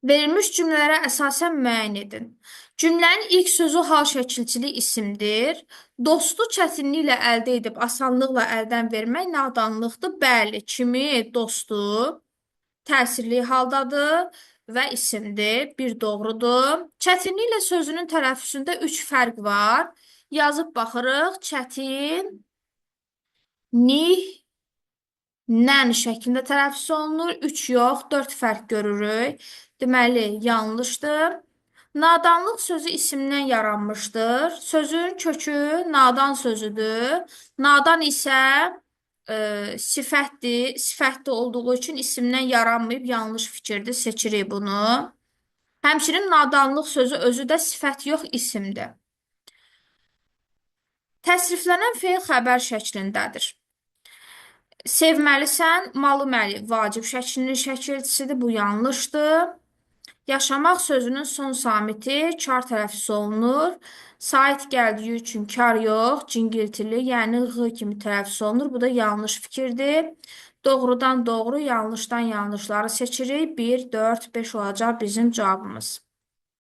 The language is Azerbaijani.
Verilmiş cümlələrə əsasən müəyyən edin. Cümlənin ilk sözü hal şəkilçili isimdir. Dostu çətinliklə əldə edib asanlıqla əldən vermək nadanlıqdır. Bəli, kimi dostu təsirli haldadır və isimdir. Bir doğrudur. Çətinliklə sözünün tələffüzündə üç fərq var. Yazıb baxırıq. Çətin, nih, nən şəklində tələffüz olunur. 3 yox, 4 fərq görürük. Deməli, yanlışdır. Nadanlıq sözü isimdən yaranmışdır. Sözün kökü nadan sözüdür. Nadan isə sifətdir. Sifətli olduğu üçün isimdən yaranmayıb, yanlış fikirdir. Seçirik bunu. Həmçinin nadanlıq sözü özü də sifət yox, isimdir. Təsriflənən feil xəbər şəklindədir. Sevməlisən, malı məli vacib şəklinin şəkilçisidir. Bu yanlışdır. Yaşamaq sözünün son samiti kar tələffüz olunur. Sait gəldiyi üçün kar yox, cingiltili, yəni ğ kimi tələffüz olunur. Bu da yanlış fikirdir. Doğrudan doğru, yanlışdan yanlışları seçirik. 1, 4, 5 olacaq bizim cavabımız.